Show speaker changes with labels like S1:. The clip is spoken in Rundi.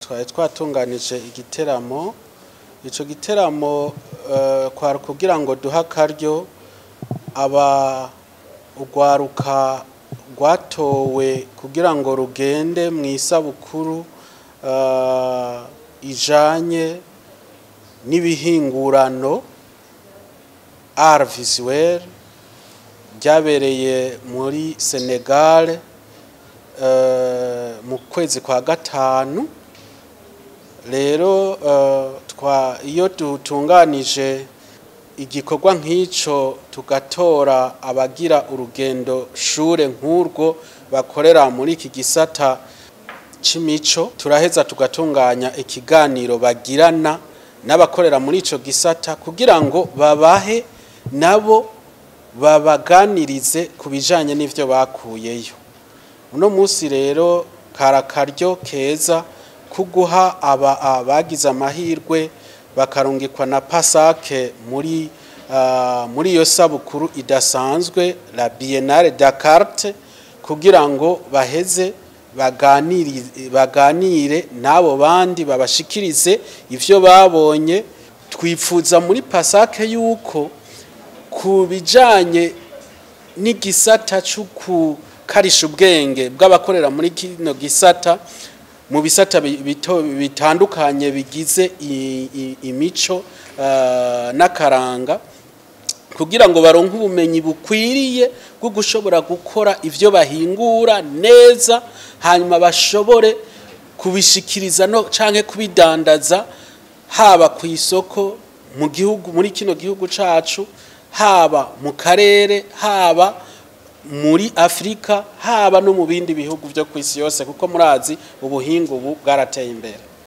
S1: Twari twatunganije igiteramo. Ico giteramo kwari kugira ngo duhe akaryo aba urwaruka rwatowe kugira ngo rugende mu isabukuru ijanye n'ibihingurano, art visuel, ryabereye muri Senegal mu kwezi kwa gatanu. Rero twa iyo dutunganije igikorwa nk'ico, tugatora abagira urugendo shure nk'urwo bakorera muri iki gisata c'imico, turaheza tugatunganya ikiganiro bagirana n'abakorera muri ico gisata kugira ngo babahe nabo babaganirize ku bijanye n'ivyo bakuyeyo. Uno munsi rero kari akaryo keza kuguha aba abagize amahirwe bakarungikwa na PASAC muri iyo sabukuru idasanzwe, la Biennale Dakar, kugira ngo baheze baganire n'abo bandi, babashikirize ivyo babonye. Twipfuza muri PASAC yuko ku bijanye n'igisata c'ukukarisha ubwenge bw'abakorera muri kino gisata, mu bisata bito bitandukanye bigize imico n'akaranga, kugira ngo baronke ubumenyi bukwiriye bwo gushobora gukora ivyo bahingura neza, hanyuma bashobore kubishikiriza no canke kubidandaza, haba ku isoko mu gihugu, muri kino gihugu cacu, haba mu karere, haba muri Afrika, haba no mu bindi bihugu vyo ku isi yose, kuko murazi ubuhinga ubu bwarateye imbere.